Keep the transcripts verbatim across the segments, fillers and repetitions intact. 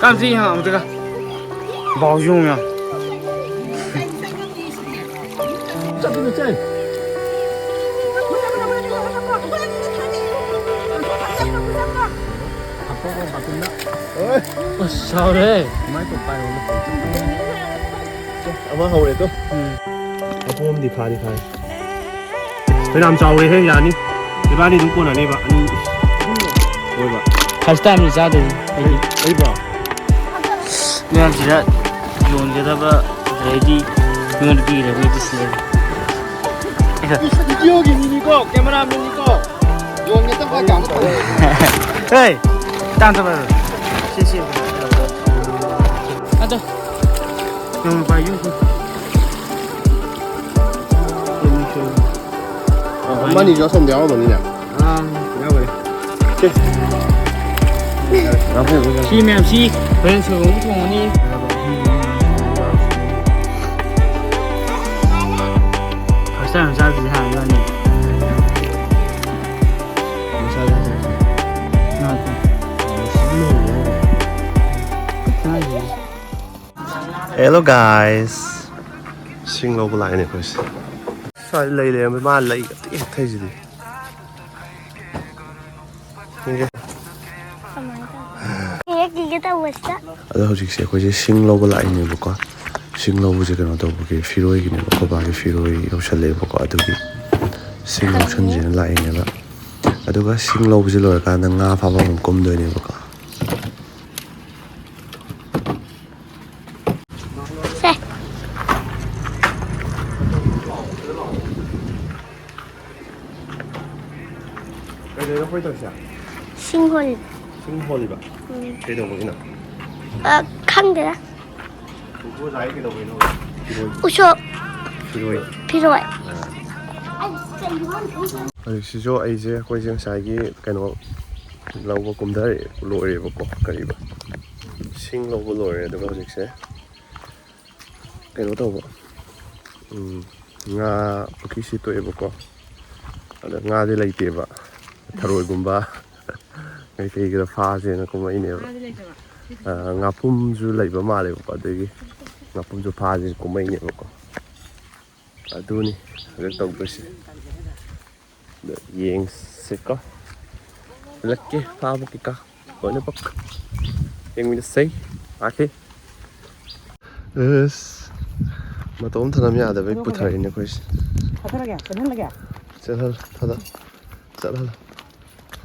ꯀꯥꯡꯁꯤ ꯌꯦꯡꯉꯛꯑꯣ ꯑꯃꯨꯛꯇꯒ꯫ ꯕꯥꯎꯁꯤ ꯌꯦꯡꯉꯣ ꯃꯌꯥꯝ꯫ ꯑꯁ, ꯁꯥꯎꯔꯦ꯫ ꯑꯃ ꯍꯧꯔꯦ ꯇꯣ꯫ ꯎꯝ꯫ ꯃꯄꯨꯝ ꯑꯃꯗꯤ ꯐꯥꯗꯤ ꯐꯥꯔꯦ꯫ ꯐꯅꯌꯥꯝ ꯆꯥꯎꯔꯦꯍꯦ, ꯌꯥꯅꯤ꯫ ꯏꯕꯥꯅꯤ ꯑꯗꯨꯝ ꯀꯣꯟꯅꯅꯦꯕ, ꯑꯅꯤ ꯑꯣꯏꯕ꯫ First time ꯅꯤ ꯆꯥꯗꯣꯏꯁꯦ ꯑꯩꯗꯤ꯫ ꯑꯩꯕ꯭ꯔꯣ? ꯃꯌꯥꯝꯁꯤꯗ ꯌꯣꯟꯒꯗꯕ ꯑꯗꯩꯗꯤ ꯃꯤꯉꯣꯟꯗ ꯄꯤꯒꯗꯕ ꯗꯤꯁꯄ꯭ꯂꯦ꯫ Video ꯒꯤ ꯃꯤꯅꯤꯀꯣ, camera man ꯅꯤꯀꯣ꯫ ꯌꯣꯟꯒꯗꯕ ꯀꯥꯟꯗ ꯍꯦ! ꯇꯥꯟ ꯊꯕꯛ꯫ ꯁꯤ, ꯁꯤ꯫ ꯑꯗꯣ꯫ ꯅꯪ ꯄꯥꯏꯌꯨ꯫ ꯑꯃꯅꯤꯁꯨ ꯑꯁꯣꯝꯗ ꯌꯥꯎꯔꯝꯃꯅꯤꯅꯦ꯫ ꯑꯥ, ꯌꯥꯎꯈ꯭ꯔꯦ꯫ ꯁꯤ꯫ ꯁꯤ ꯃꯌꯥꯝꯁꯤ ꯍꯣꯔꯦꯟ ꯁꯣꯏꯕꯨꯝ ꯊꯣꯡꯉꯅꯤ꯫ First time ꯆꯥꯗ꯭ꯔꯤ ꯍꯥ, ꯏꯕꯥꯅꯤ꯫ Hello guys, ꯁꯤꯡ ꯂꯧꯕ ꯂꯥꯛꯏꯅꯦ ꯑꯩꯈꯣꯏꯁꯦ꯫ ꯁ꯭ꯋꯥꯏꯗ ꯂꯩ ꯂꯩꯔꯝꯕ ꯃꯥ ꯂꯩ ꯑꯇꯦꯛ ꯑꯇꯦꯛꯁꯤꯗꯤ꯫ ꯌꯦꯡꯒꯦ꯫ ꯍꯦꯛ ꯌꯦꯡꯒꯦ ꯇꯧꯕꯁꯤꯗ꯫ ꯑꯗꯣ ꯍꯧꯖꯤꯛꯁꯦ ꯑꯩꯈꯣꯏꯁꯦ ꯁꯤꯡ ꯂꯧꯕ ꯂꯥꯛꯏꯅꯦꯕꯀꯣ꯫ ꯁꯤꯡ ꯂꯧꯕꯁꯦ ꯀꯩꯅꯣ ꯇꯧꯕꯒꯤ ꯐꯤꯔꯣꯏꯒꯤꯅꯦꯕ, ꯑꯩꯈꯣꯏ ꯕꯥꯒꯤ ꯐꯤꯔꯣꯏ ꯌꯧꯁꯜꯂꯛꯑꯦꯕꯀꯣ, ꯑꯗꯨꯒꯤ ꯁꯤꯡ ꯂꯧꯁꯟꯁꯦꯅ ꯂꯥꯛꯏꯅꯦꯕ꯫ ꯑꯗꯨꯒ ꯁꯤꯡ ꯂꯧꯕꯁꯦ ꯂꯣꯏꯔꯀꯥꯟꯗ ꯉꯥ ꯐꯥꯕ ꯑꯃꯨꯛ ꯀꯨꯝꯗꯣꯏꯅꯦꯕꯀꯣ꯫ ꯁꯦ꯫ ꯀꯩꯗꯧꯔꯤꯅꯣ ꯑꯩꯈꯣꯏ ꯇꯧꯔꯤꯁꯦ? ꯁꯤꯡ ꯍꯣꯜꯂꯤ꯫ ꯁꯤꯡ ꯍꯣꯜꯂꯤꯕ? ꯎꯝ꯫ ꯀꯩꯗꯧꯕꯒꯤꯅꯣ? ꯑ, ꯈꯪꯗꯦꯗ꯫ ꯎꯁꯣꯞ꯫ ꯐꯤꯔꯣꯏ꯫ ꯐꯤꯔꯣꯏ꯫ ꯐꯤꯔꯣꯏ꯫ ꯑꯥ꯫ ꯍꯧꯖꯤꯛꯁꯤꯁꯨ ꯑꯩꯁꯦ, ꯑꯩꯈꯣꯏꯁꯦ ꯉꯁꯥꯏꯒꯤ ꯀꯩꯅꯣ ꯂꯧꯕ ꯀꯨꯝꯊꯔꯛꯑꯦ, ꯂꯣꯏꯔꯦꯕꯀꯣ꯫ ꯀꯔꯤꯕ? ꯁꯤꯡ ꯂꯧꯕ ꯂꯣꯏꯔꯦ꯫ ꯑꯗꯨꯒ ꯍꯧꯖꯤꯛꯁꯦ ꯀꯩꯅꯣ ꯇꯧꯕ, ꯎꯝ, ꯉꯥ ꯄꯨꯈ꯭ꯔꯤꯁꯤ ꯇꯣꯛꯑꯦꯕꯀꯣ꯫ ꯑꯗ ꯉꯥꯗꯤ ꯂꯩꯇꯦꯕ, ꯊꯔꯣꯏꯒꯨꯝꯕ ꯀꯩꯀꯩꯒ ꯐꯥꯁꯦꯅ ꯀꯨꯝꯃꯛꯏꯅꯦꯕ꯫ ꯉꯥꯗꯤ ꯂꯩꯇꯕ꯫ ꯑ, ꯉꯥꯄꯨꯝꯁꯨ ꯂꯩꯕ ꯃꯥꯜꯂꯦꯕꯀꯣ, ꯑꯗꯨꯒꯤ ꯉꯥꯄꯨꯝꯁꯨ ꯐꯥꯁꯦ ꯀꯨꯝꯃꯛꯏꯅꯦꯕꯀꯣ꯫ ꯑꯗꯨꯅꯤ ꯍꯧꯖꯤꯛ ꯇꯧꯗꯣꯏꯁꯦ꯫ ꯑꯗꯣ ꯌꯦꯡꯁꯤꯀꯣ꯫ ꯎꯠꯂꯛꯀꯦ ꯐꯥꯕ ꯀꯩꯀꯥ ꯂꯣꯏꯅꯃꯛ꯫ ꯌꯦꯡꯃꯤꯟꯅꯁꯦ꯫ ꯂꯥꯛꯀꯦ꯫ ꯑꯁ, ꯃꯇꯣꯝ ꯊꯅꯝ ꯌꯥꯗꯕꯩ ꯄꯨꯊꯔꯛꯏꯅꯦ ꯑꯩꯈꯣꯏꯁꯦ꯫ ꯊꯥꯗꯔꯒꯦ? ꯆꯠꯍꯜꯂꯒꯦ? ꯆꯠꯍꯜ, ꯊꯥꯗ-, ꯆꯠꯍꯜ꯫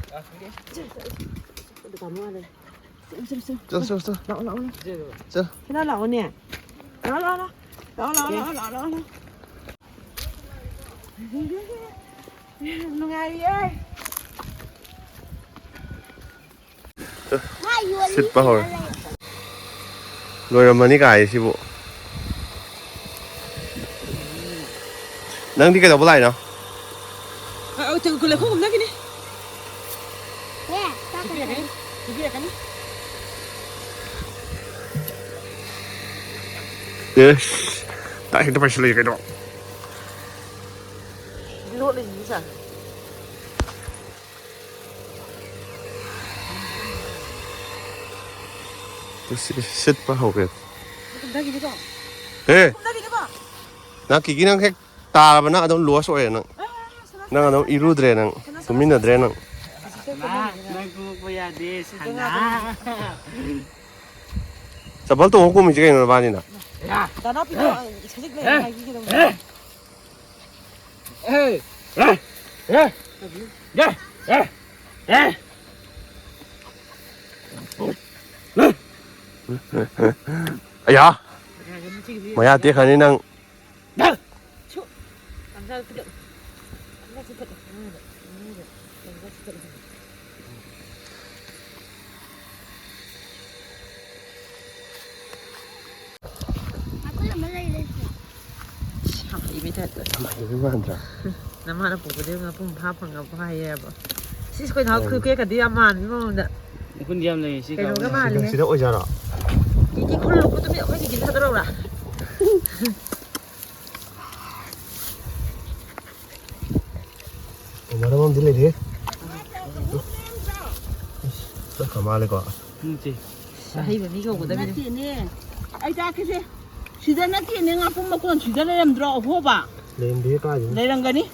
ꯆꯠꯂꯨ, ꯆꯠꯂꯨ, ꯆꯠꯂꯨ꯫ ꯆꯠꯂꯨ, ꯆꯠꯂꯨ, ꯆꯠꯂꯨ꯫ ꯂꯥꯛꯑꯣ, ꯂꯥꯛꯑꯣ, ꯂꯥꯛꯑꯣ꯫ ꯆꯠꯂꯨ꯫ ꯁꯤꯗ ꯂꯥꯛꯑꯣꯅꯦ꯫ ꯂꯥꯛꯑꯣ, ꯂꯥꯛꯑꯣ, ꯂꯥꯛꯑꯣ, ꯂꯥꯛꯑꯣ, ꯂꯥꯛꯑꯣ, ꯂꯥꯛꯑꯣ꯫ ꯅꯨꯡꯉꯥꯏꯔꯤꯌꯦ꯫ ꯁꯤꯠꯄ ꯍꯧꯔꯦ꯫ ꯂꯣꯏꯔꯝꯃꯅꯤ ꯀꯥꯏ ꯁꯤꯕꯨ꯫ ꯅꯪꯗꯤ ꯀꯩꯗꯧꯕ ꯂꯥꯛꯏꯅꯣ? ꯑ, ꯑ, ꯂꯩꯈꯣꯝ ꯀꯨꯝꯅꯈꯤꯅꯤ꯫ ꯍꯦ, ꯆꯥꯛ ꯆꯥꯛꯄꯤꯔꯛꯀꯅꯤ꯫ ꯄꯤꯕꯤꯔꯛꯀꯅꯤ꯫ ꯑꯦꯁ, ꯇꯥꯏ ꯍꯦꯛꯇ ꯄꯥꯏꯁꯤꯜꯂꯛꯏ ꯀꯩꯅꯣ꯫ ꯂꯣꯠꯂꯤꯅꯤ ꯁꯥꯔ꯫ ꯁꯤ ꯁꯤꯠꯄ ꯍꯧꯔꯦ꯫ ꯀꯨꯝꯊꯈꯤꯅꯤꯀꯣ? ꯑꯦ! ꯀꯨꯝꯊꯈꯤꯅꯤꯀꯣ? ꯅꯪ ꯀꯤꯀꯤ ꯅꯪ ꯍꯦꯛ ꯇꯥꯔꯕ ꯅꯪ ꯑꯗꯨꯝ ꯂꯣꯁ ꯑꯣꯏꯔꯦ ꯅꯪ꯫ ꯑ, ꯁꯅꯥ, ꯅꯪ ꯑꯗꯨꯝ ꯁꯅꯥ, ꯏꯔꯨꯗ꯭ꯔꯦ ꯅꯪ꯫ ꯁꯅꯥ, ꯁꯅꯥ, ꯇꯨꯃꯤꯟꯅꯗ꯭ꯔꯦ ꯅꯪ꯫ ꯁꯅꯥ, ꯅꯪ ꯀꯨꯝꯃꯛꯄ ꯌꯥꯗꯦ, ꯁꯅꯥ꯫ ꯆꯄꯜ ꯇꯣꯡꯉ ꯀꯨꯝꯃꯤꯁꯤ ꯀꯩꯅꯣ ꯅꯕꯥꯅꯤꯅ? ꯗꯥꯅꯥꯎ ꯄꯤꯔꯛꯑꯣ, ꯑꯩ ꯁꯖꯤꯛ ꯂꯩꯔꯦ ꯍꯥꯏꯕꯤꯒꯗꯧꯕꯅꯦ꯫ ꯑꯦ! ꯑꯦ! ꯑꯦ! ꯑꯦ! ꯑꯦ! ꯑꯌꯥ! ꯃꯌꯥ ꯇꯦꯛꯈ꯭ꯔꯅꯤ ꯅꯪ꯫ ꯁꯨ! ꯇꯥꯟꯖꯥꯗꯨ ꯐꯨꯗꯠꯂꯨ꯫ ꯇꯥꯟꯖꯥ ꯐꯨꯗꯠꯂꯨ꯫ ꯑꯉꯥꯡꯗ, ꯑꯉꯥꯡꯗ ꯇꯥꯟꯖꯥ ꯐꯨꯗꯠꯂꯨ꯫ ꯃꯈꯨꯟ ꯑꯃ ꯂꯩ, ꯂꯩꯁꯦ꯫ ꯏꯁ, ꯌꯥꯝ ꯍꯩꯕꯩ ꯇꯥꯏꯞꯇ꯫ ꯌꯥꯝ ꯍꯩꯕꯩ ꯃꯥꯟꯗ꯭ꯔꯥ? ꯅꯃꯥꯅ ꯄꯣꯛꯄꯗꯒꯤ ꯉꯥꯄꯨꯝ ꯐꯥ ꯐꯪꯉꯕꯣ ꯍꯥꯏꯌꯦꯕ꯫ ꯁꯤꯁ, ꯑꯩꯈꯣꯏ ꯅꯍꯥꯟ ꯎꯝ꯫ ꯈꯨ ꯀꯦꯛꯀꯗꯤ ꯌꯥꯝ ꯃꯥꯟꯕꯒꯤ ꯃꯑꯣꯡꯗ꯫ ꯃꯈꯨꯟꯗꯤ ꯌꯥꯝ ꯂꯩꯌꯦ, ꯁꯤ ꯀꯩꯅꯣꯒ ꯀꯥꯕꯁꯦ꯫ ꯃꯥꯜꯂꯦ꯫ ꯁꯤꯗ, ꯁꯤꯗ ꯑꯣꯏꯖꯥꯠꯔꯣ? ꯀꯦꯛ, ꯀꯦꯛ ꯈꯨꯜꯂꯨ, ꯈꯨꯠꯇꯨꯝ-, ꯑꯩꯈꯣꯏ ꯀꯦꯛ ꯊꯥꯗꯣꯔꯛꯎꯔꯥ? ꯑꯣ, ꯃꯔꯝ ꯑꯃꯗꯤ ꯂꯩꯔꯦ꯫ ꯆꯠꯈ꯭ꯔ ꯃꯥꯜꯂꯦꯀꯣ꯫ ꯎꯝ, ꯆꯦ꯫ ꯑꯍꯩꯕ ꯃꯤ ꯀꯧꯒꯗꯕꯅꯤ꯫ ꯅꯠꯇꯦꯅꯦ꯫ ꯑꯩ ꯇꯥꯛꯀꯦꯁꯦ꯫ ꯁꯤꯗ ꯅꯠꯇꯦꯅꯦ, ꯉꯥꯄꯨꯝ ꯃꯀꯣꯟ ꯁꯤꯗ ꯂꯩꯔꯝꯗ꯭ꯔꯣ? ꯑꯍꯣꯕ꯫ ꯂꯩꯔꯝꯗꯦ, ꯀꯥꯏꯗꯅꯣ? ꯂꯩꯔꯝꯒꯅꯤ꯫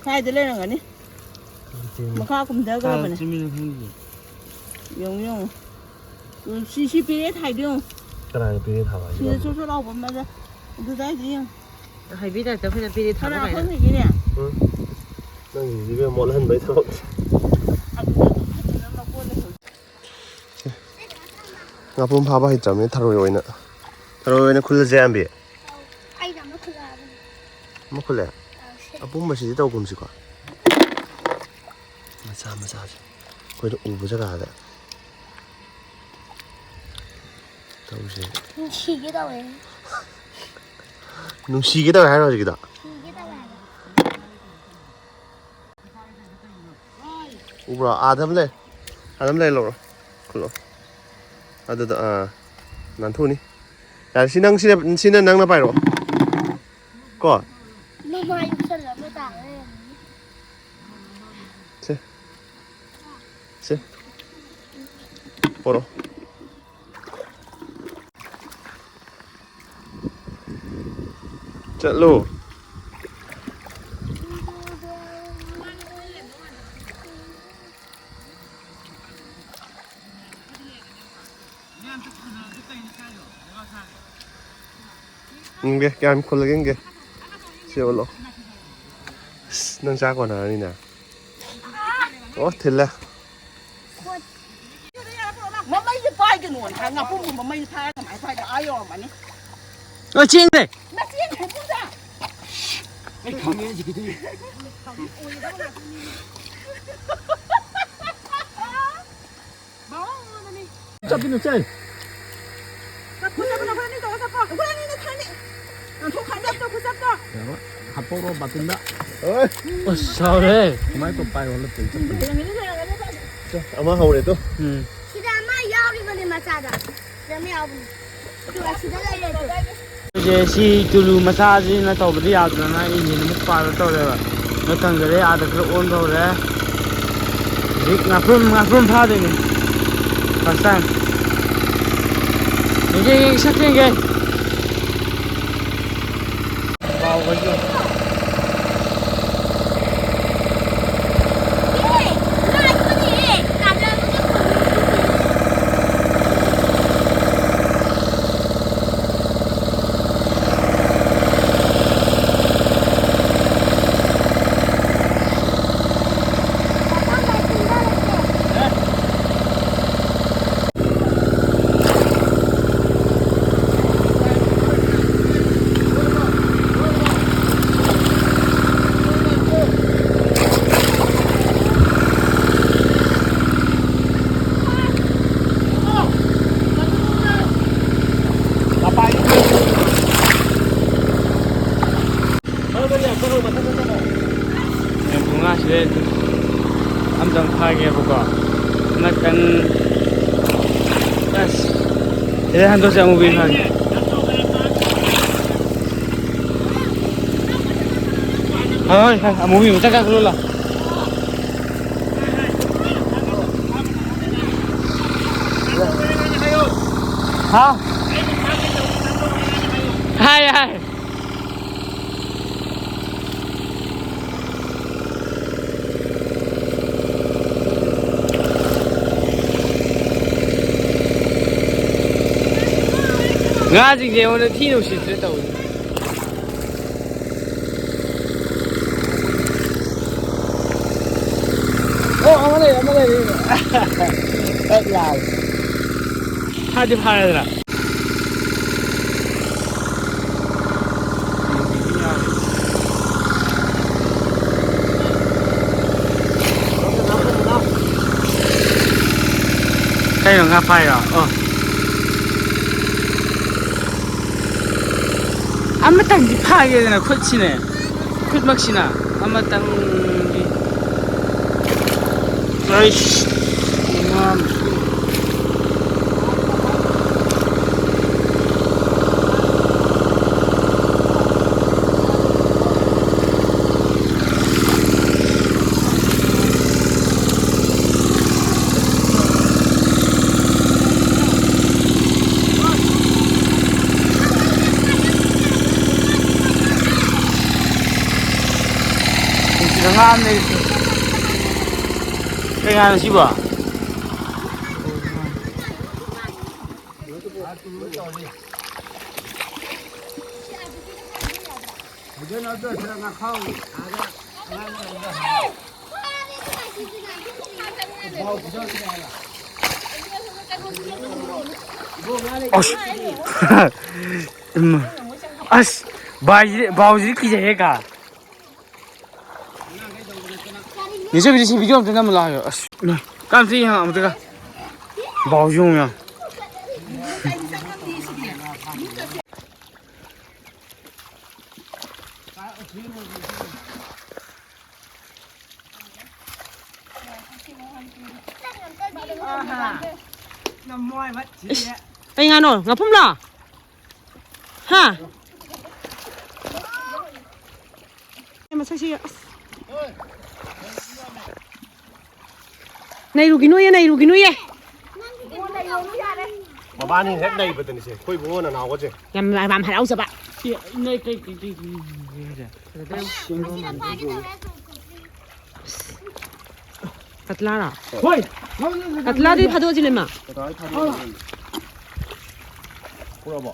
ꯁ꯭ꯋꯥꯏꯗ ꯂꯩꯔꯝꯒꯅꯤ꯫ ꯂꯩꯇꯦꯅꯦ꯫ ꯃꯈꯥ ꯀꯨꯝꯊꯈ꯭ꯔꯕꯅꯦ꯫ ꯀꯥꯏ ꯆꯠꯃꯤꯅꯣ ꯈꯪꯗꯦ꯫ ꯌꯦꯡꯉꯨ, ꯌꯦꯡꯉꯨ꯫ ꯎꯝ, ꯁꯤ, ꯁꯤ ꯄꯦꯔꯦ ꯊꯥꯏꯗꯣ ꯌꯦꯡꯉꯨ꯫ ꯀꯅꯥꯅ ꯄꯦꯔꯦ ꯊꯥꯕ ꯍꯥꯏꯁꯦ? ꯁꯤꯗ ꯆꯣꯠ ꯆꯣꯠ ꯂꯥꯎꯕ ꯑꯃ ꯂꯩ꯫ ꯑꯗꯨꯗ ꯍꯥꯏꯗꯤ ꯌꯦꯡꯉꯨ꯫ ꯍꯥꯏꯕꯤ ꯇꯥꯏꯞꯇ ꯑꯩꯈꯣꯏꯅ ꯄꯦꯔꯦ ꯊꯥꯕ ꯀꯅꯥ ꯀꯥꯏꯅ꯫ ꯈꯪꯉꯤꯒꯦꯅꯦ? ꯎꯝ? ꯅꯪꯒꯤꯁꯤꯗꯤ ꯏꯕꯦꯝ ꯃꯣꯠꯍꯟꯕꯩ ꯊꯕꯛ꯫ ꯑꯗꯨꯗ ꯐꯖꯅ ꯃꯀꯣꯟ ꯂꯩꯍꯧ-꯫ ꯉꯥꯄ꯭ꯔꯨꯝ ꯐꯥꯕ ꯍꯩꯇ꯭ꯔꯕꯅꯤꯅ ꯊꯔꯣꯏ ꯑꯣꯏꯅ, ꯊꯔꯣꯏ ꯑꯣꯏꯅ ꯈꯨꯜꯂꯁꯦ, ꯑꯌꯥꯝꯕꯤ꯫ ꯑꯩꯅ ꯑꯃ ꯈꯨꯜꯂꯛꯑꯕꯅꯤ꯫ ꯑꯃ ꯈꯨꯜꯂꯦ? ꯑꯥ, ꯁꯤ꯫ ꯑꯄꯨꯝꯕꯁꯤꯗꯤ ꯇꯧꯒꯨꯝꯁꯤꯀꯣ꯫ ꯃꯆꯥ ꯃꯆꯥꯁꯦ꯫ ꯑꯩꯈꯣꯏꯅ ꯎꯕ ꯖꯒꯥꯗ ꯇꯧꯁꯦ꯫ ꯁꯤꯒꯦ ꯇꯧꯋꯦ꯫ ꯅꯨꯡꯁꯤꯒꯦ ꯇꯧꯋꯦ ꯍꯥꯏꯔꯣ ꯍꯧꯖꯤꯛꯀꯤꯗꯣ? ꯁꯤꯒꯦ ꯇꯧꯋꯦ ꯍꯥꯏꯕ꯫ ꯎꯕ꯭ꯔꯣ? ꯑꯥꯗ ꯑꯃ ꯂꯩ꯫ ꯑꯥꯗ ꯑꯃ ꯂꯩ, ꯂꯧꯔꯣ꯫ ꯈꯨꯜꯂꯣ꯫ ꯑꯗꯨꯗ, ꯑꯥ, ꯅꯥꯟꯊꯣꯛꯅꯤ꯫ ꯌꯥꯔꯦ, ꯁꯤ ꯅꯪ, ꯁꯤꯅ, ꯁꯤꯅ ꯅꯪꯅ ꯄꯥꯏꯔꯛꯑꯣ꯫ ꯀꯣ? ꯃꯃꯥꯏ ꯎꯞꯁꯜꯂ ꯑꯃ ꯇꯥꯔꯦ꯫ ꯁꯦ꯫ ꯁꯦ꯫ ꯄꯣꯔꯛꯑꯣ꯫ ꯆꯠꯂꯣ꯫ ꯌꯦꯡꯒꯦ, ꯀꯌꯥꯝ ꯈꯨꯜꯂꯒꯦ ꯌꯦꯡꯒꯦ꯫ ꯁꯤ ꯑꯣꯜꯂꯣ꯫ ꯑꯁ, ꯅꯪ ꯆꯥ ꯀꯣꯟꯅꯔꯅꯤꯅꯦ꯫ ꯑꯣ, ꯊꯤꯜꯂꯦ꯫ ꯃꯃꯩꯁꯦ ꯄꯥꯏꯒꯅꯣꯅ ꯍꯥꯏ, ꯉꯥꯄ꯭ꯔꯨꯝꯕꯨ ꯃꯃꯩꯁꯦ ꯊꯥꯔ ꯀꯃꯥꯏꯅ ꯄꯥꯏꯗꯣꯏꯅꯣ? ꯑꯥ ꯌꯧꯔꯝꯃꯅꯤ꯫ ꯑꯣ, ꯆꯦꯟꯈ꯭ꯔꯦ꯫ ꯅꯆꯦꯟ ꯈꯨꯀꯨꯝꯗ꯫ ꯑꯩ ꯈꯪꯉꯦ ꯍꯧꯖꯤꯛꯀꯤꯗꯨ꯫ ꯆꯠꯄꯤꯅꯨ ꯆꯦ꯫ ꯆꯠꯄ, ꯆꯠꯄ, ꯅꯈꯣꯏ ꯑꯅꯤ ꯇꯧꯔ ꯆꯠꯄ꯫ ꯅꯈꯣꯏ ꯑꯅꯤꯅ ꯊꯥꯡꯅꯤ꯫ ꯅꯥꯟꯊꯣꯛꯈ꯭ꯔꯅꯤ ꯑꯝꯇ, ꯑꯩꯈꯣꯏ ꯆꯠꯄ꯫ ꯌꯥꯔꯣꯏ꯫ ꯍꯥꯞꯄꯧꯔꯣ ꯕꯥꯇꯤꯟꯗ꯫ ꯑꯁ, ꯁꯥꯎꯔꯦ꯫ ꯀꯃꯥꯏ ꯇꯧ ꯄꯥꯏꯔꯣ ꯂꯦꯞꯇꯣꯏ ꯆꯠꯄ꯫ ꯂꯩꯔꯝꯒꯅꯤ, ꯂꯩꯔꯝꯒꯅꯤ, ꯂꯩꯔꯝꯒꯅꯤ꯫ ꯆꯦ, ꯑꯃ ꯍꯧꯔꯦ ꯇꯨ꯫ ꯎꯝ꯫ ꯁꯤꯗ ꯑꯃ ꯌꯥꯎꯔꯤꯕꯅꯦ ꯃꯆꯥꯗ꯫ ꯁꯤꯗ ꯑꯃ ꯌꯥꯎꯕꯅꯦ꯫ ꯑꯗꯨꯒ ꯁꯤꯗ ꯂꯩꯔꯦ ꯇꯨ꯫ ꯁꯦ, ꯁꯤ ꯇꯨꯂꯨ ꯃꯆꯥꯁꯤꯅ ꯇꯧꯕꯗꯤ ꯌꯥꯗꯗꯅ ꯏꯟꯖꯤꯟ ꯑꯃꯨꯛ ꯄꯥꯜꯂ ꯇꯧꯔꯦꯕ꯫ ꯂꯣꯏ ꯀꯪꯖꯜꯂꯦ, ꯑꯥꯗ ꯈꯔ ꯑꯣꯟꯗꯧꯔꯦ꯫ ꯍꯧꯖꯤꯛ ꯉꯥꯄ꯭ꯔꯨꯝ, ꯉꯥꯄ꯭ꯔꯨꯝ ꯐꯥꯗꯣꯏꯅꯦ꯫ First time꯫ ꯌꯦꯡꯒꯦ, ꯌꯦꯡꯒꯦ, ꯁꯛ ꯌꯦꯡꯒꯦ꯫ ꯌꯦꯟ ꯄꯨꯡꯉꯥꯁꯤꯗ ꯑꯝꯇꯪ ꯐꯥꯒꯦꯕꯀꯣ꯫ ꯑꯃꯇꯪ꯫ ꯑꯁ꯫ ꯁꯤꯗ ꯍꯟꯗꯣꯛꯁꯦ, ꯑꯃꯨꯕꯤ ꯐꯥꯒꯦ꯫ ꯍꯣꯏ, ꯍꯣꯏ, ꯍꯣꯏ, ꯑꯃꯨꯕꯤ ꯃꯆꯥ ꯀꯥꯈꯠꯂꯣ ꯂꯥꯎ꯫ ꯍꯥ? ꯍꯥꯏ, ꯍꯥꯏ꯫ ꯉꯥꯁꯤꯡꯁꯦ ꯑꯩꯉꯣꯟꯗ ꯊꯤꯅ ꯎꯁꯤꯠꯇ꯭ꯔꯦ ꯇꯧꯔꯤꯁꯦ꯫ ꯑꯣ, ꯑꯃ ꯂꯩꯔꯦ, ꯑꯃ ꯂꯩꯔꯦ꯫ ꯍꯦꯛ ꯂꯥꯛꯑꯦ꯫ ꯐꯥꯗꯤ ꯐꯥꯔꯦꯗꯅ꯫ ꯀꯩꯅꯣ ꯉꯥ ꯐꯥꯏꯔꯣ? ꯑꯣ꯫ ꯑꯃꯇꯪꯗꯤ ꯐꯥꯒꯦꯗꯅ ꯈꯨꯠꯁꯤꯅꯦ꯫ ꯈꯨꯠꯃꯛꯁꯤꯅ ꯑꯃꯇꯪꯗꯤ꯫ ꯑꯩꯁ, ꯉꯥ ꯃꯁꯤꯡ꯫ ꯀꯩ ꯉꯥꯅꯣ ꯁꯤꯕꯣ? ꯑꯁ꯫ ꯏꯃꯥ꯫ ꯑꯁ, ꯚꯥꯏꯁꯤꯗꯤ, ꯚꯥꯎꯁꯤꯗꯤ ꯀꯤꯖꯩꯍꯦ ꯀꯥ꯫ ꯅꯦꯆꯧꯕꯤꯗꯤ ꯁꯤ video ꯑꯝꯇ ꯅꯝꯃ ꯂꯥꯛꯑꯣ꯫ ꯑꯁ, ꯏꯃꯥ꯫ ꯀꯥꯝꯊꯤ ꯌꯦꯡꯉꯣ ꯑꯃꯨꯛꯇꯒ꯫ ꯚꯥꯎꯁꯤ ꯌꯦꯡꯉꯣ ꯌꯥꯝ꯫ ꯏꯁ, ꯀꯩ ꯉꯥꯅꯣ? ꯉꯥꯄꯨꯝꯂꯣ? ꯍꯥ? ꯃꯁꯛꯁꯤ, ꯑꯁ꯫ ꯅꯩꯔꯨꯈꯤꯅꯨꯌꯦ, ꯅꯩꯔꯨꯈꯤꯅꯨꯌꯦ꯫ ꯃꯕꯥꯅꯤ ꯍꯦꯛ ꯅꯩꯕꯗꯅꯤꯁꯦ ꯑꯩꯈꯣꯏ ꯏꯕꯨꯡꯉꯣ ꯅꯅꯥꯎꯒꯁꯦ꯫ ꯌꯥꯝ, ꯌꯥꯝ ꯍꯔꯥꯎꯖꯕ꯫ ꯀꯇꯂꯥꯔꯣ? ꯍꯣꯏ꯫ ꯀꯇꯂꯥꯗꯤ ꯐꯥꯗꯣꯛꯑꯁꯤ ꯂꯩꯃ꯫ ꯄꯨꯔꯛꯑꯕꯣ?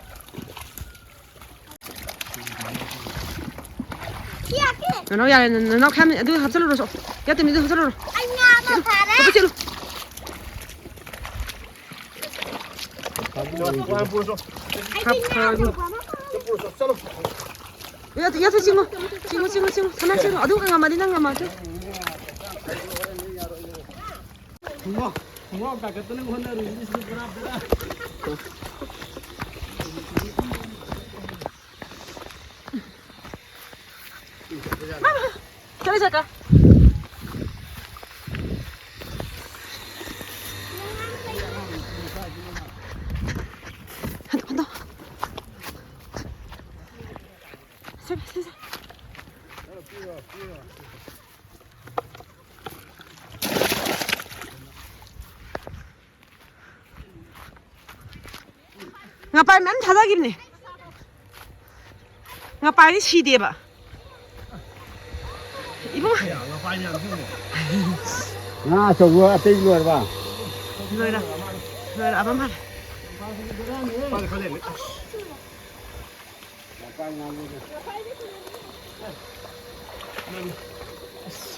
ꯅꯅꯥꯎ ꯌꯥꯔꯦ, ꯅꯅꯥꯎ ꯈ꯭ꯌꯥꯝ ꯑꯗꯨ ꯍꯥꯞꯆꯜꯂꯨꯔꯣ, ꯁꯣ꯫ ꯌꯥꯇꯦꯝꯕꯤꯗꯨ ꯍꯥꯞꯆꯜꯂꯨꯔꯣ꯫ ꯑꯩ ꯉꯥ ꯑꯃ ꯐꯥꯔꯦ꯫ ꯆꯠꯂꯨ꯫ ꯑꯩꯗꯤ ꯉꯥ ꯑꯆꯧꯕ ꯑꯃ ꯐꯥꯔꯦ꯫ ꯌꯥ-, ꯌꯥꯊꯣꯏ ꯆꯤꯡꯉꯨ꯫ ꯆꯤꯡꯉꯨ, ꯆꯤꯡꯉꯨ, ꯆꯤꯡꯉꯨ꯫ ꯁꯅꯥ ꯆꯤꯡꯉꯨ꯫ ꯑꯗꯨ ꯉꯝꯃꯗꯤ ꯅꯪ ꯉꯝꯃꯁꯨ꯫ ꯈꯣꯡꯒ꯭ꯔꯥꯎ, ꯈꯣꯡꯒ꯭ꯔꯥꯎ ꯀꯥꯈꯠꯇꯅ ꯍꯣꯠꯅꯔꯤꯕꯁꯤꯁꯨ ꯄꯨꯔꯥ ꯕꯦꯔꯥ꯫ ꯆꯠꯂꯦ, ꯆꯠꯂꯦ꯫ ꯍꯟꯗꯣꯛ, ꯍꯟꯗꯣꯛ꯫ ꯁꯦ, ꯁꯦ, ꯁꯦ꯫ ꯉꯄꯥꯏ ꯃꯌꯥꯝ ꯊꯥꯗꯈꯤꯕꯅꯦ꯫ ꯉꯄꯥꯏꯗꯤ ꯁꯤꯗꯦꯕ꯫ ꯏꯕꯨꯡ ꯉꯥ ꯑꯆꯧꯕ ꯑꯇꯩ ꯂꯣꯏꯔꯕ? ꯂꯣꯏꯔ-, ꯂꯣꯏꯔꯛꯑꯕ ꯃꯥꯜꯂꯦ꯫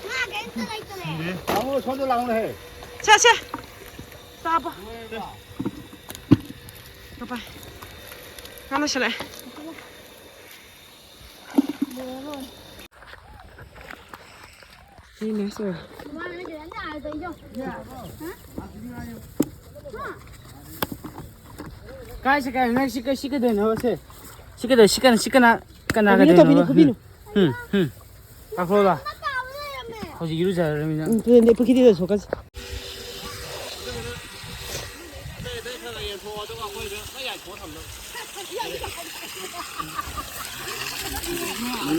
ꯉꯥ ꯀꯩꯝꯇ ꯂꯩꯇꯔꯦ꯫ ꯇꯥꯃꯣ, ꯁꯣꯝꯗ ꯂꯥꯛꯎꯅꯦꯍꯦ꯫ ꯁꯦ, ꯁꯦ꯫ ꯆꯥꯕ꯫ ꯄꯥꯏ꯫ ꯉꯥ ꯂꯣꯏꯁꯤꯜꯂꯛꯑꯦ꯫ ꯁꯤ next ꯑꯣꯏꯔꯦ꯫ ꯀꯥꯏ ꯆꯠꯀꯦ ꯍꯥꯏꯅꯣ? ꯅꯪ ꯁꯤ ꯀꯩ-, ꯁꯤ ꯀꯩꯗꯧꯅꯣꯕ ꯁꯦ? ꯁꯤ ꯀꯩꯗꯧ-, ꯁꯤ ꯀꯅꯥ, ꯁꯤ ꯀꯅꯥ, ꯀꯅꯥ ꯇꯧꯕꯤꯅꯨ, ꯀꯩꯗꯧꯅꯣꯕ? ꯇꯧꯕꯤꯅꯨ, ꯐꯨꯕꯤꯅꯨ꯫ ꯍꯨꯝ, ꯍꯨꯝ, ꯍꯨꯝ꯫ ꯀꯥꯈꯠꯂꯣ ꯂꯥꯎ꯫ ꯍꯧꯖꯤꯛ ꯏꯔꯨꯖꯔꯔꯣꯏꯃꯤ ꯅꯪ꯫ ꯎꯝ, ꯇꯨꯔꯦꯟꯗꯩ ꯄꯨꯈ꯭ꯔꯤꯗꯩꯗ ꯁꯣꯛꯀꯟꯁꯤ꯫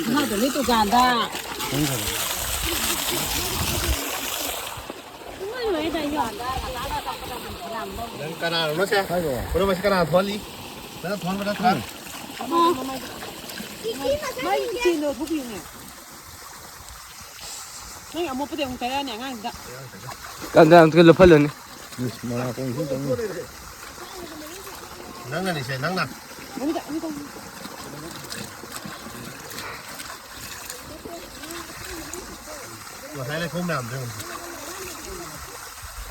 ꯏꯃꯥꯗꯣ ꯅꯣꯏ ꯗꯨꯀꯥꯟꯗ꯫ ꯅꯪ ꯀꯅꯥꯅꯣ ꯁꯦ? ꯄꯨꯝꯅꯃꯛꯁꯦ ꯀꯅꯥꯅ ꯊꯣꯛꯍꯜꯂꯤ? ꯅꯪꯅ ꯊꯣꯛꯍꯟꯕ ꯅꯠꯇ꯭ꯔꯥ? ꯃꯥꯏ ꯏꯆꯦꯗꯣ ꯊꯣꯛꯄꯤꯌꯨꯅꯦ꯫ ꯅꯪ ꯑꯃꯣꯠꯄꯗꯤ ꯑꯃꯨꯛ ꯇꯥꯏꯔꯛꯑꯅꯤ ꯑꯉꯥꯡꯁꯤꯗ꯫ ꯀꯥꯟꯗ ꯑꯃꯨꯛ ꯂꯨꯞꯍꯜꯂꯨꯅꯤ꯫ ꯏꯁ, ꯃꯅꯥꯀꯣꯡ ꯁꯨꯝ ꯆꯪꯉꯤ꯫ ꯅꯪꯅꯅꯤꯁꯦ, ꯅꯪꯅ꯫ ꯑꯃꯨꯛꯇ, ꯑꯃꯨꯛꯇ꯫ ꯉꯁꯥꯏ ꯂꯩꯈꯣꯝ ꯃꯌꯥꯝꯗꯣ ꯌꯦꯡꯉꯨ꯫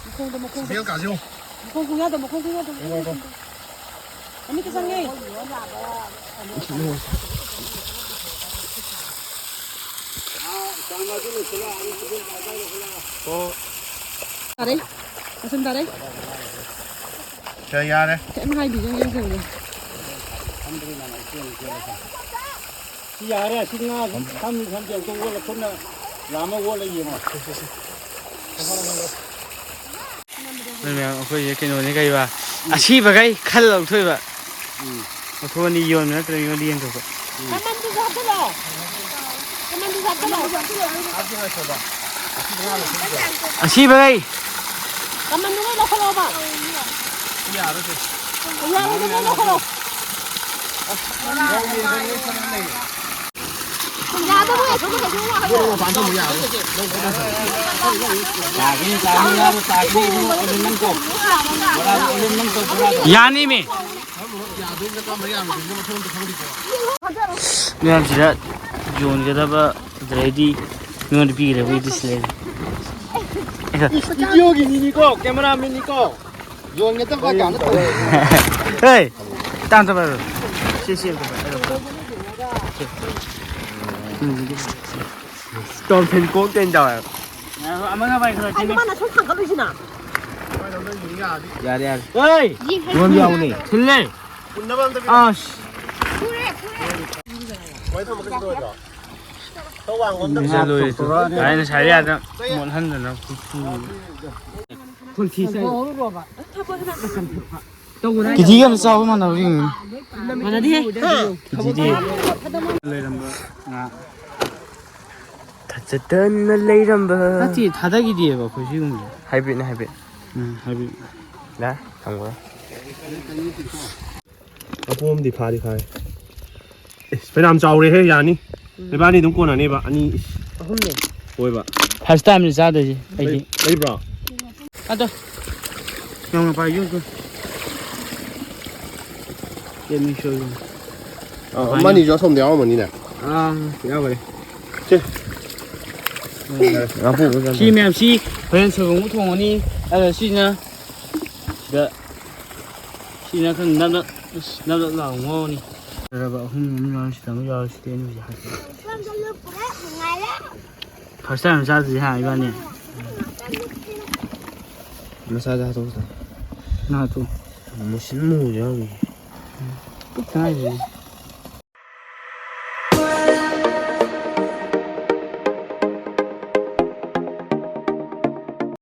ꯃꯈꯣꯡꯗꯣ, ꯃꯈꯣꯡꯗꯣ꯫ ꯕꯦꯜ ꯀꯥꯁꯦ ꯌꯦꯡꯉꯨ꯫ ꯃꯈꯣꯡ ꯈꯣꯡꯌꯥꯗꯣ, ꯃꯈꯣꯡ ꯈꯣꯡꯌꯥꯗꯣ꯫ ꯌꯦꯡꯉꯣ, ꯌꯦꯡꯉꯣ꯫ ꯃꯃꯤꯠꯇ ꯆꯪꯉꯦ꯫ ꯇꯥꯔꯦ꯫ ꯃꯆꯨꯝ ꯇꯥꯔꯦ꯫ ꯁꯦ, ꯌꯥꯔꯦ꯫ ꯀꯩꯝ ꯍꯥꯏꯗꯦ, ꯏꯆꯝ ꯆꯝꯅ꯫ ꯁꯤ ꯌꯥꯔꯦ, ꯑꯁꯤ ꯉꯥ ꯁꯨꯝ ꯊꯝꯃꯤ ꯊꯝꯗꯦ ꯑꯝꯇ ꯑꯣꯠꯂ ꯈꯨꯠꯅ ꯂꯥꯝꯃ ꯑꯣꯠꯂ ꯌꯦꯡꯉꯣ꯫ ꯃꯣꯏ ꯃꯌꯥꯝ ꯑꯩꯈꯣꯏꯁꯦ ꯀꯩꯅꯣꯅꯤ ꯀꯩꯕ, ꯑꯁꯤꯕꯈꯩ ꯈꯜ ꯂꯧꯊꯣꯛꯏꯕ꯫ ꯎꯝ꯫ ꯂꯧꯊꯣꯛꯑꯅꯤ, ꯌꯣꯟꯕ ꯅꯠꯇ꯭ꯔꯒ ꯃꯤꯉꯣꯟꯗ ꯌꯦꯟꯊꯣꯛꯄ꯫ ꯀꯃꯟꯗꯨꯁꯨ ꯍꯥꯞꯆꯜꯂꯣ꯫ ꯀꯃꯟꯗꯨꯁꯨ ꯍꯥꯞꯆꯜꯂꯣ꯫ ꯑꯁꯤꯕꯈꯩ꯫ ꯀꯃꯟꯗꯨ ꯂꯣꯏ ꯂꯧꯈꯠꯂꯣꯕ꯫ ꯌꯥꯔꯣꯏ, ꯂꯣꯏ ꯂꯧꯈꯠꯂꯣ꯫ ꯌꯥꯗꯕ ꯑꯣꯏꯔꯁꯨ ꯀꯩꯁꯨ ꯋꯥꯒꯅꯨ꯫ ꯃꯄꯥꯟ ꯊꯣꯛꯑꯣ, ꯌꯥꯔꯣꯏ꯫ ꯇꯥꯒꯤꯅꯤ, ꯇꯥꯒꯤꯅꯤ, ꯌꯥꯔꯣꯏ, ꯇꯥꯒꯤꯅꯤ, ꯏꯕꯨꯡꯉꯣ, ꯑꯣꯂꯦꯝ ꯅꯪ ꯇꯧ꯫ ꯕꯣꯔꯥꯗꯣ ꯑꯣꯂꯦꯝ ꯅꯪ ꯇꯧ, ꯕꯣꯔꯥꯗꯣ꯫ ꯌꯥꯅꯤꯃꯤ꯫ ꯃꯌꯥꯝꯁꯤꯗ ꯌꯣꯟꯒꯗꯕ, ꯑꯗꯨꯗꯩꯗꯤ ꯃꯤꯉꯣꯟꯗ ꯄꯤꯒꯗꯕ ꯏꯗꯤꯁ ꯂꯩꯔꯦ꯫ ꯚꯤꯗꯤꯑꯣꯒꯤ ꯃꯤꯅꯤꯀꯣ, ꯀꯦꯃꯦꯔꯥꯃꯦꯟꯅꯤꯀꯣ꯫ ꯌꯣꯟꯒꯗꯕ ꯀꯥꯟꯗ ꯇꯧꯔꯦ꯫ ꯍꯦ! ꯇꯥꯟ ꯇꯧꯕ ꯍꯥꯏꯔꯣ꯫ ꯁꯤ, ꯁꯤ ꯑꯝꯇ ꯄꯥꯏꯔꯣ꯫ ꯎꯝ꯫ ꯇꯣꯝ ꯊꯤꯟ ꯀꯣꯛ ꯇꯦꯟ ꯇꯧꯋꯦ꯫ ꯉꯥꯏꯈꯣ, ꯑꯃꯒ ꯄꯥꯏꯈꯠꯂꯛꯀꯦꯅꯦ꯫ ꯀꯩꯅꯣ ꯃꯥꯅ ꯁꯨꯝ ꯊꯥꯡꯒꯠꯂꯤꯁꯤꯅ? ꯌꯥꯔꯦ, ꯌꯥꯔꯦ꯫ ꯍꯣꯏ! ꯌꯣꯟꯕ ꯌꯥꯎꯕꯅꯦ꯫ ꯊꯤꯜꯂꯦ꯫ ꯑꯁ꯫ ꯂꯣꯏꯔꯦ꯫ ꯑꯩ ꯉꯁꯥꯏ ꯌꯥꯗ ꯃꯣꯠꯍꯟꯗꯅ꯫ ꯀꯦꯖꯤꯒ ꯑꯃ ꯆꯥꯕ ꯃꯥꯟꯅꯕ ꯌꯦꯡꯉꯨꯅꯦ꯫ ꯃꯥꯟꯅꯗꯦꯍꯦ꯫ ꯀꯦꯖꯤꯗꯤ꯫ ꯂꯩꯔꯝꯕ ꯉꯥ꯫ ꯊꯥꯖꯗꯅ ꯂꯩꯔꯝꯕ꯫ ꯅꯠꯇꯦ, ꯊꯥꯗꯈꯤꯗꯦꯕ ꯑꯩꯈꯣꯏ ꯁꯤꯒꯨꯝꯕꯁꯦ꯫ ꯍꯥꯏꯕ꯭ꯔꯤꯠꯅꯦ, ꯍꯥꯏꯕ꯭ꯔꯤꯠ꯫ ꯎꯝ, ꯍꯥꯏꯕ꯭ꯔꯤꯠ꯫ ꯂꯥ, ꯊꯝꯈ꯭ꯔꯣ꯫ ꯃꯄꯨꯝ ꯑꯃꯗꯤ ꯐꯥꯗꯤ ꯐꯥꯔꯦ꯫ ꯏꯁ, ꯐꯅꯌꯥꯝ ꯆꯥꯎꯔꯦꯍꯦ, ꯌꯥꯅꯤ꯫ ꯎꯝ꯫ ꯏꯕꯥꯅꯤ ꯑꯗꯨꯝ ꯀꯣꯟꯅꯅꯦꯕ, ꯑꯅꯤ, ꯏꯁ꯫ ꯑꯍꯨꯝꯅꯦ꯫ ꯍꯣꯏꯕ꯫ First time ꯅꯤ ꯆꯥꯗꯣꯏꯁꯦ ꯑꯩꯗꯤ꯫ ꯂꯩ-, ꯂꯩꯕ꯭ꯔꯣ? ꯑꯗꯣ꯫ ꯅꯪꯅ ꯄꯥꯏꯌꯨ꯫ ꯀꯦꯃꯤ ꯁꯣꯏꯕ꯫ ꯑ, ꯑꯃꯅꯤꯁꯨ ꯑꯁꯣꯝꯗ ꯌꯥꯎꯔꯝꯃꯅꯤꯅꯦ꯫ ꯑꯥ, ꯌꯥꯎꯈꯔꯦ꯫ ꯁꯦ꯫ ꯎꯝ꯫ ꯉꯥ ꯄꯨꯕ ꯆꯠꯂꯦ꯫ ꯁꯤ ꯃꯌꯥꯝꯁꯤ ꯍꯣꯔꯦꯟ ꯁꯣꯏꯕꯨꯝ ꯑꯃ ꯊꯣꯡꯉꯅꯤ꯫ ꯑꯗ ꯁꯤꯅ ꯁꯤꯗ ꯁꯤꯅ ꯈꯔ ꯅꯞ ꯅꯞ, ꯑꯁ, ꯅꯞ ꯅꯞ ꯂꯥꯎ ꯉꯧꯔꯅꯤ꯫ ꯐꯖꯔꯕ ꯑꯍꯨꯝ ꯑꯃ ꯌꯥꯎꯔꯦ, ꯁꯤꯗ ꯑꯃ ꯌꯥꯎꯔꯦ, ꯁꯤꯗ ꯑꯅꯤꯁꯦ ꯍꯥꯞꯄꯦ꯫ First time ꯆꯥꯗ꯭ꯔꯤꯁꯦ ꯍꯥ ꯏꯕꯥꯅꯤ꯫ ꯃꯆꯥꯗ ꯍꯥꯠꯇꯣꯛꯑꯣ꯫ ꯅꯥꯇꯣ꯫ ꯃꯨꯁꯤꯟ ꯃꯨꯕꯁꯨ ꯌꯥꯎꯔꯤ꯫ ꯄꯨꯛ ꯊꯥꯏꯁꯦ꯫